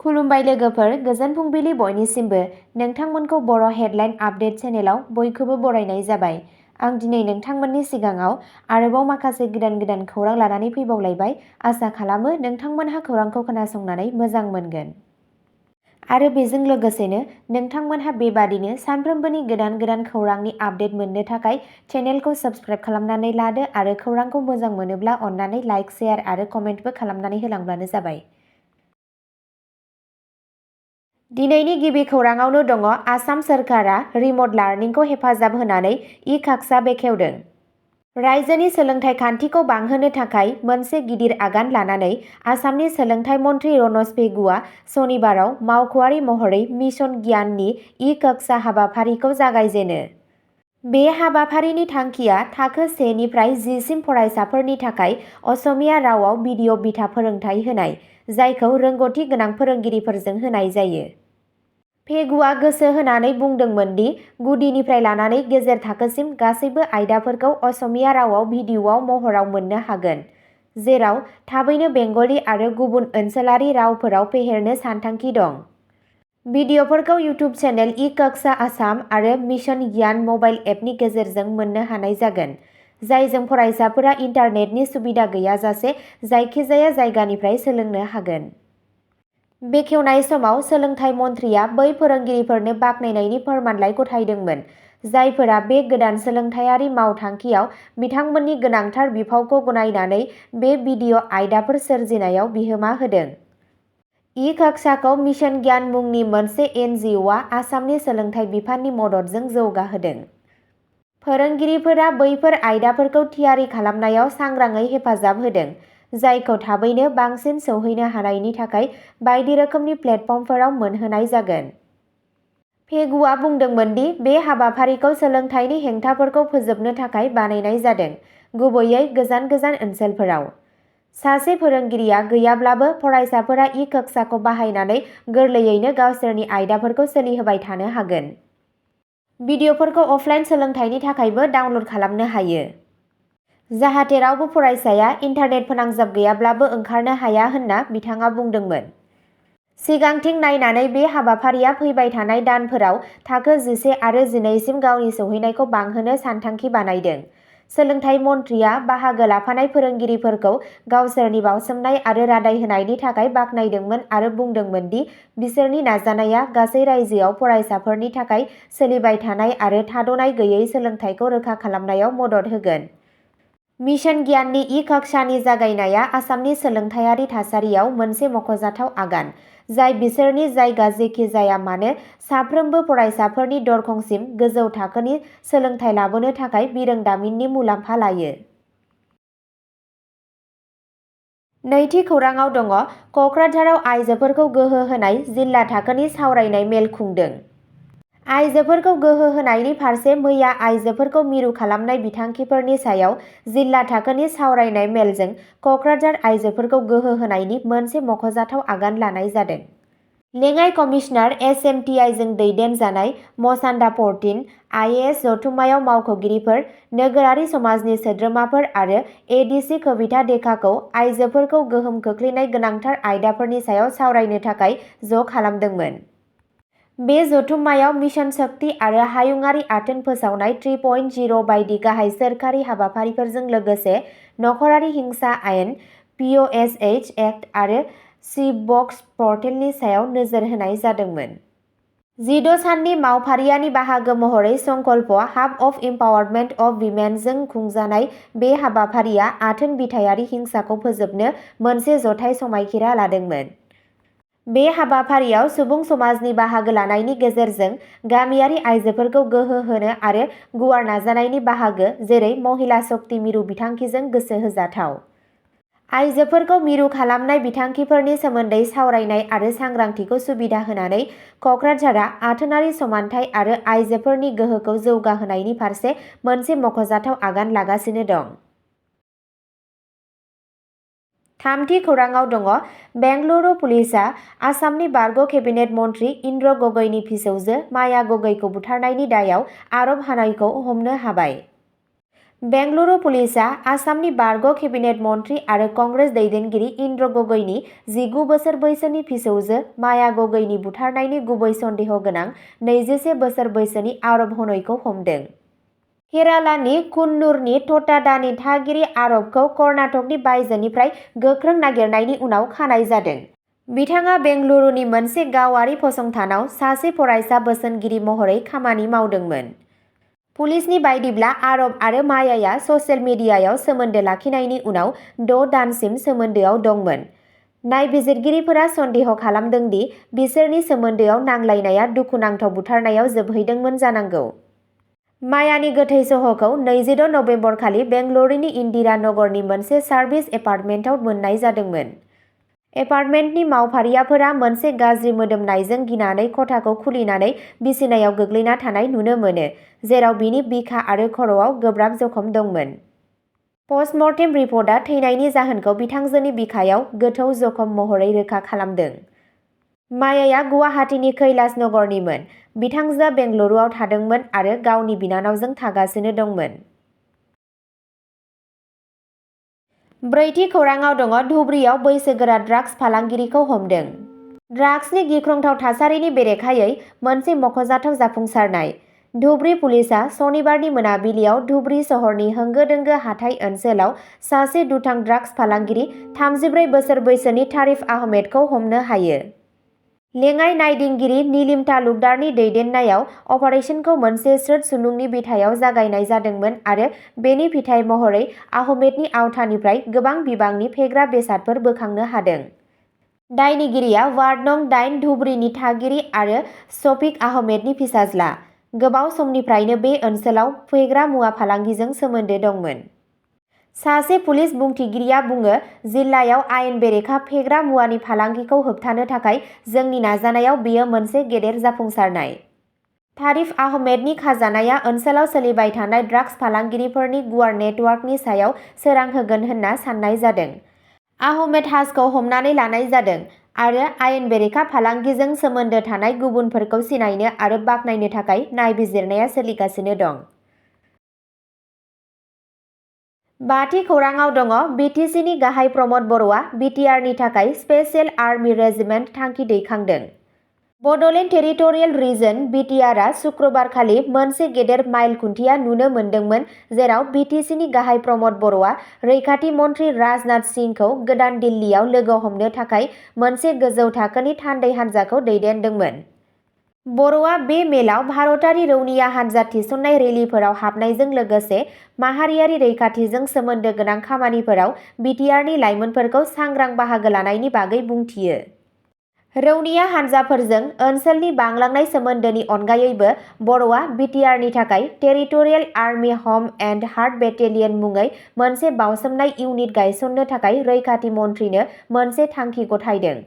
खुलुमबाय लोगोफोर, गोजोन फुंबिलि बयनिसिमबो। नोंथांमोनखौ बर' हेडलाइन आपडेट चेनेलाव बयखौबो बरायनाय जाबाय। आं दिनै नोंथांमोननि सिगाङाव आरोबाव माखासे गोदान खौरां लानानै फैबावलायबाय। आसा खालामो नोंथांमोनहा खौरांखौ खोनासंनानै मोजां मोनगोन। आरो बेजों लोगोसेनो नोंथांमोनहा बेबादिनो सानफ्रोमबोनि गोदान खौरांनि आपडेट मोननो थाखाय चेनेलखौ साबस्क्राइब खालामनानै लादो आरो खौरांखौ मोजां मोनोब्ला अन्नानै लाइक, शेयार आरो कमेन्टबो खालामनानै होलांब्लानो जाबाय। दिनैनि गिबि खौराङावनो दङ आसाम सोरखारा रिमट लार्निंखौ हेफाजाब होनानै ई-कक्षा बेखेवदों। रायजोनि सोलोंथाइ खान्थिखौ बांहोनो थाखाय मोनसे गिदिर आगान लानानै आसामनि सोलोंथाइ मन्थ्रि रनज पेगुआ सनिबाराव मावख'आरि महरै मिशन गियाननि ई-कक्षा हाबाफारिखौ जागायजेनो। बे हाबाफारिनि थांखिया थाखो 1 निफ्राय 10 सिम फरायसाफोरनि थाखाय असमिया रावाव भिडिअ बिथा फोरोंथाय होनाय, जायखौ रोंग'थि गोनां फोरोंगिरिफोरजों होनाय जायो। पेगुआ गोसो होनानै बुंदोंमोन दि गुदिनिफ्राय लानानै गेजेर थाखोसिम गासैबो आयदाफोरखौ असमिया रावाव भिडिअ महराव मोननो हागोन, जेराव थाबैनो बेंगली आरो गुबुन ओनसोलारि रावफोराव फेहेरनो सानथांखि दं। भिडिअफोरखौ इउट्युब चेनेल ई-कक्षा आसाम आरो मिशन गियान मबाइल एपनि गेजेरजों मोननो हानाय जागोन, जायजों फरायसाफोरा इन्टारनेटनि सुबिदा गैयाजासे जायखिजाया जायगानिफ्राय सोलोंनो हागोन। बेखेवनाय समाव सोलोंथाइ मन्थ्रिया बै फोरोंगिरिफोरनो बाख्नायनायनि फोरमानलाइ गथायदोंमोन, जायफोरा बे गोदान सोलोंथायारि मावथांखियाव बिथांमोननि गोनांथार बिफावखौ गनायनानै बे भिडिअ आयदाफोर सोरजिनायाव बिहोमा होदों। ई-कक्षाखौ मिशन गियान मुंनि मोनसे NGOआ आसामनि सोलोंथाइ बिफाननि मददजों जौगाहोदों। फोरोंगिरिफोरा बैफोर आयदाफोरखौ थियारि खालामनायाव सांग्राङै हेफाजाब होदों, जायखौ थाबैनो बांसिन सौहैनो हानायनि थाखाय बायदि रोखोमनि प्लेटफर्मफोराव मोनहोनाय जागोन। पेगुआ बुंदोंमोन दि बे हाबाफारिखौ सोलोंथाइनि हेंथाफोरखौ फोजोबनो थाखाय बानायनाय जादों, गुबैयै गोजान ओनसोलफोराव। सासे फोरोंगिरिया गैयाब्लाबो फरायसाफोरा ई-कक्षाखौ बाहायनानै गोरलैयैनो गावसोरनि आयदाफोरखौ सोलिहोबाय थानो हागोन। भिडिअफोरखौ अफलाइन सोलोंथायनि थाखायबो डाउनल'ड खालामनो हायो, जाहाथे रावबो फरायसाया इन्टारनेट फोनांजाब गैयाब्लाबो ओंखारनो हाया होनना बिथाङा बुंदोंमोन। सिगांथिं नायनानै बे हाबाफारिया फैबाय थानाय दानफोराव थाखो 11 आरो 12 सिम गावनि सौहैनायखौ बांहोनो सानथांखि बानायदों। सोलोंथाइ मन्थ्रिया बाहागो लाफानाय फोरोंगिरिफोरखौ गावसोरनि बावसोमनाय आरो रादाय होनायनि थाखाय बाख्नायदोंमोन आरो बुंदोंमोन दि बिसोरनि नाजानाया गासै रायजोआव फरायसाफोरनि थाखाय सोलिबाय थानाय आरो थाद'नाय गैयै सोलोंथाइखौ रोखा खालामनायाव मदद होगोन। मिशन गियाननि ई-कक्षानि जागायनाया आसामनि सोलोंथायारि थासारियाव मोनसे मख'जाथाव आगान, जाय बिसोरनि जायगा जेखि जाया मानो साफ्रोमबो फरायसाफोरनि दरखंसिम गोजौ थाखोनि सोलोंथाइ लाबोनो थाखाय बिरोंदामिननि मुलाम्फा लायो। नैथि खौराङाव दङ क'क्राझाराव आइजोफोरखौ गोहो होनाय जिल्ला थाखोनि सावरायनाय मेल खुंदों। आइजोफोरखौ गोहो होनायनि फारसे मैया आइजोफोरखौ मिरु खालामनाय बिथांखिफोरनि सायाव जिल्ला थाखोनि सावरायनाय मेलजों क'क्राझार आइजोफोरखौ गोहो होनायनि मोनसे मख'जाथाव आगान लानाय जादों। लेङाइ कमिसनार MTI जों दैदेनजानाय मसान्दा 14 IAS जथुम्मायाव मावख'गिरिफोर, नोगोरारि समाजनि सोद्रोमाफोर आरो ADC कबिता डेकाखौ आइजोफोरखौ गोहोम खोख्लैनाय गोनांथार आयदाफोरनि सायाव सावरायनो थाखाय ज' खालामदोंमोन। बे जथुम्मायाव मिशन शक्ति आरो हायुंआरि आथोन फोसावनाय 3.0 बायदि गाहाय सोरखारि हाबाफारिफोरजों लोगोसे नखरारि हिंसा आयेन, POSH एक्ट आरो सी-बक्स पर्टेलनि सायाव नोजोर होनाय जादोंमोन। 16 साननि मावफारियानि बाहागो महरै संकल्प हाब अफ एम्पावारमेन्ट अफ विमेन जों खुंजानाय बे हाबाफारिया आथोन बिथायारि हिंसाखौ फोजोबनो मोनसे जथाय समायखिरा लादोंमोन। बे हाबाफारियाव सुबुं समाजनि बाहागो लानायनि गेजेरजों गामियारि आइजोफोरखौ गोहो होनो आरो गुवार नाजानायनि बाहागो, जेरै महिला शक्ति मिरु बिथांखिजों गोसो होजाथाव। आइजोफोरखौ मिरु खालामनाय बिथांखिफोरनि सोमोन्दै सावरायनाय आरो सांग्रांथिखौ सुबिदा होनानै क'क्राझारआ आथोनारि समानथाय आरो आइजोफोरनि गोहोखौ जौगाहोनायनि फारसे मोनसे मख'जाथाव आगान लागासिनो दं। थामथि खौराङाव दङ बेंगलुरु पुलिसआ आसामनि बारग' केबिनेट मन्थ्रि इन्द्र गगैनि फिसौजो माया गगैखौ बुथारनायनि दायाव आरब हानायखौ हमनो हाबाय। बेंगलुरु पुलिसआ आसामनि बारग' केबिनेट मन्थ्रि आरो कंग्रेस दैदेनगिरि इन्द्र गगैनि 19 बोसोर बैसोनि फिसौजो माया गगैनि बुथारनायनि गुबै सन्देह गोनां 21 बोसोर बैसोनि आरब हनैखौ हमदों। केरालानि कुन्नुरनि टटाडानि थागिरि आरबखौ कर्नाटकनि बायजोनिफ्राय गोख्रों नागिरनायनि उनाव खानाय जादों। बिथाङा बेंगलुरुनि मोनसे गावारि फसंथानाव सासे फरायसा बोसोनगिरि महरै खामानि मावदोंमोन। पुलिसनि बायदिब्ला आरब आरो मायाया ससियेल मिडियायाव सोमोन्दो लाखिनायनि उनाव 6 दानसिम सोमोन्दोआव दंमोन। नायबिजिरगिरिफोरा सन्देह खालामदों दि बिसोरनि सोमोन्दोआव नांलायनाया दुखुनांथाव बुथारनायाव जोबहैदोंमोन जानांगौ। मायानि गोथै सह'खौ 26 नबेम्बर खालि बेंगलुरुनि इन्दिरा नगरनि मोनसे सार्भिस एपार्टमेन्टआव मोन्नाय जादोंमोन। एपार्टमेन्टनि मावफारियाफोरा मोनसे गाज्रि मोदोमनायजों गिनानै खथाखौ खुलिनानै बिसिनायाव गोग्लैना थानाय नुनो मोनो, जेराव बिनि बिखा आरो खर'आव गोब्राब जखम दंमोन। पस्टमर्टेम रिपर्टआ थैनायनि जाहोनखौ बिथांजोनि बिखायाव गोथौ जखम महरै रोखा खालामदों। मायाया गुवाहाटीनि कैलाश नगरनिमोन। बिथांजोआ बेंगलुरुआव थादोंमोन आरो गावनि बिनानावजों थागासिनो दंमोन। ब्रैथि खौराङाव दङ धुबुरीआव बैसोगोरा ड्राग्स फालांगिरिखौ हमदों। ड्राग्सनि गिख्रंथाव थासारिनि बेरेखायै मोनसे मख'जाथाव जाफुंसारनाय। धुबुरी पुलिसआ सनिबारनि मोनाबिलियाव धुबुरी सहरनि होंगो-दोंगो हाथाइ ओनसोलाव सासे दुथां ड्राग्स फालांगिरि 34 बोसोर बैसोनि तारिफ आहमेदखौ हमनो हायो। लेङाइ नायदिंगिरि निलिम तालुकदारनि दैदेननायाव अपारेशनखौ मोनसे स्रोत सुलुंनि बिथायाव जागायनाय जादोंमोन आरो बेनि फिथाय महरै आहमेदनि आवथानिफ्राय गोबां बिबांनि फेग्रा बेसादफोर बोखांनो हादों। दायनिगिरिया वार्ड नं 8 धुबुरीनि थागिरि आरो शफिक आहमेदनि फिसाज्ला। गोबाव समनिफ्रायनो बे ओनसोलाव फेग्रा मुवा फालांगिजों सोमोन्दो दंमोन। सासे पुलिस बुंथिगिरिया बुङो, जिल्लायाव आयेन बेरेखा फेग्रा मुवानि फालांगिखौ होबथानो थाखाय जोंनि नाजानायाव बेयो मोनसे गेदेर जाफुंसारनाय। तारिफ आहमेदनि खाजानाया ओनसोलाव सोलिबाय थानाय ड्राग्स फालांगिरिफोरनि गुवार नेटवार्कनि सायाव सोरां होगोन होनना सान्नाय जादों। आहमेद हाजखौ हमनानै लानाय जादों आरो आयेन बेरेखा फालांगिजों सोमोन्दो थानाय गुबुनफोरखौ सिनायनो आरो बाखनायनो थाखाय नायबिजिरनाया सोलिगासिनो दं। बाथि खौराङाव दङ बिटिसिनि गाहाय प्रमद बर'आ बिटिआरनि थाखाय स्पेशेल आर्मी रेजिमेन्ट थांखि दैखांदों। बड'लेण्ड टेरिटरियेल रिजन बिटिआरआ शुक्रबारखालि मोनसे गेदेर माइल खुन्थिया नुनो मोन्दोंमोन, जेराव बिटिसिनि गाहाय प्रमद बर'आ रैखाथि मन्थ्रि राजनाथ सिंहखौ गोदान दिल्लीयाव लोगो हमनो थाखाय मोनसे गोजौ थाखोनि थान्दै हान्जाखौ दैदेनदोंमोन। बर'आ बे मेलाव भारतारि रौनिया हान्जा थिसननाय रेलिफोराव हाबनायजों लोगोसे माहारियारि रैखाथिजों सोमोन्दो गोनां खामानिफोराव बिटिआरनि लाइमोनफोरखौ सांग्रां बाहागो लानायनि बागै बुंथियो। रौनिया हान्जाफोरजों ओनसोलनि बांलांनाय सोमोन्दोनि अनगायैबो बर'आ बिटिआरनि थाखाय टेरिटरियेल आर्मी हम एन्ड हार्ट बेटेलियन मुङै मोनसे बावसोमनाय इउनिट गायसननो थाखाय रैखाथि मन्थ्रिनो मोनसे थांखि गथायदों।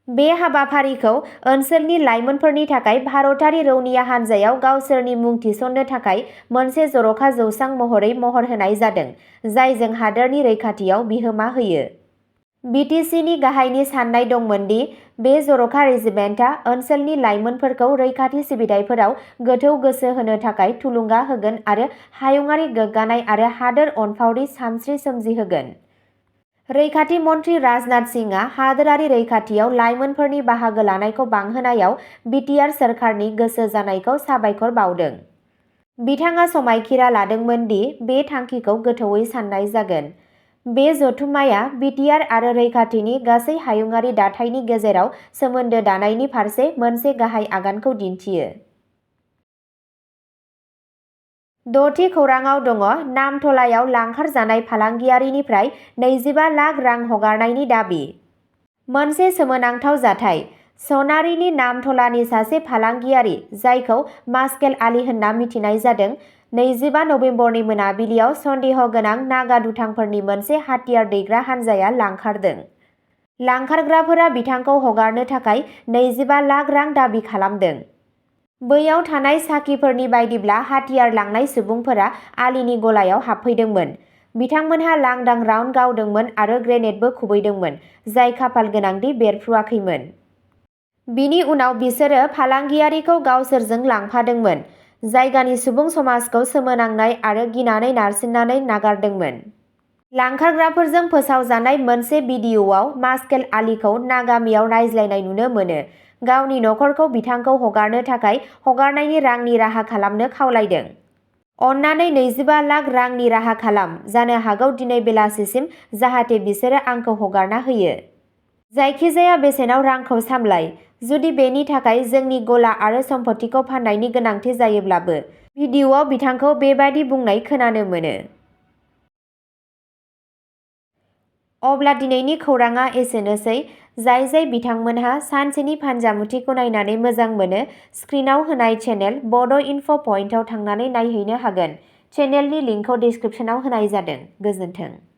बे हाबाफारिखौ ओनसोलनि लाइमोनफोरनि थाखाय भारतारि रौनिया हान्जायाव गावसोरनि मुं थिसननो थाखाय मोनसे जर'खा जौसां महरै महर होनाय जादों, जायजों हादोरनि रैखाथियाव बिहोमा होयो। बिटिसिनि गाहायनि साननाय दंमोन दि बे जर'खा रेजिमेन्टआ ओनसोलनि लाइमोनफोरखौ रैखाथि सिबिथाइफोराव गोथौ गोसो होनो थाखाय थुलुंगा होगोन आरो हायुंआरि गोग्गानाय आरो हादोर अनफावरि सानस्रि सोमजिहोगोन। रैखाथि मन्थ्रि राजनाथ सिंहआ हादोरारि रैखाथियाव लाइमोनफोरनि बाहागो लानायखौ बांहोनायाव बिटिआर सोरखारनि गोसो जानायखौ साबायखर बावदों। बिथाङा समायखिरा लादोंमोन दि बे थांखिखौ गोथौवै सान्नाय जागोन। बे जथुम्माया बिटिआर आरो रैखाथिनि गासै हायुंआरि दाथायनि गेजेराव सोमोन्दो दानायनि फारसे मोनसे गाहाय आगानखौ दिन्थियो। द'थि खौराङाव दङ नामथलायाव लांखार जानाय फालांगियारिनिफ्राय 25 लाख रां हगारनायनि दाबि। मोनसे सोमोनांथाव जाथाय। सनारिनि नामथलानि सासे फालांगियारि, जायखौ मास्केल आली होनना मिथिनाय जादों, 25 नबेम्बरनि मोनाबिलियाव सन्देह गोनां नागा दुथांफोरनि मोनसे हाथियार दैग्रा हानजाया लांखारदों। लांखारग्राफोरा बिथांखौ हगारनो थाखाय 25 लाख रां दाबि खालामदों। बैयाव थानाय साखिफोरनि बायदिब्ला हाथियार लांनाय सुबुंफोरा आलीनि गलायाव हाबफैदोंमोन। बिथांमोनहा लांदां राउन्ड गावदोंमोन आरो ग्रेनेडबो खुबैदोंमोन, जाय खाफाल गोनांदि बेरफ्रुवाखैमोन। बिनि उनाव बिसोरो फालांगियारिखौ गावसोरजों लांफादोंमोन। जायगानि सुबुं समाजखौ सोमोनांनाय आरो गिनानै नारसिननानै नागारदोंमोन। लांखारग्राफोरजों फोसावजानाय मोनसे भिडिअ'आव मास्केल आलीखौ नागामियाव रायज्लायनाय नुनो मोनो। गावनि नखरखौ बिथांखौ हगारनो थाखाय हगारनायनि रांनि राहा खालामनो खावलायदों। अन्नानै 25 लाख रांनि राहा खालाम, जानो हागौ दिनै बेलासिसिम, जाहाथे बिसोरो आंखौ हगारना होयो। जायखिजाया बेसेनाव रांखौ सामलाय, जुदि बेनि थाखाय जोंनि गला आरो सम्पथिखौ फान्नायनि गोनांथि जायोब्लाबो। भिडिअ'आव बिथांखौ बेबादि बुंनाय खोनानो मोनो। अब्ला दिनैनि खौरांआ एसेनोसै। जाय बिथांमोनहा सानसेनि फानजामुथिखौ नायनानै मोजां मोनो, स्क्रिनआव होनाय चेनेल बड' इनफ' पइन्टआव थांनानै नायहैनो हागोन। चेनेलनि लिंकखौ डिस्क्रिप्शनाव होनाय जादों। गोजोन्थों।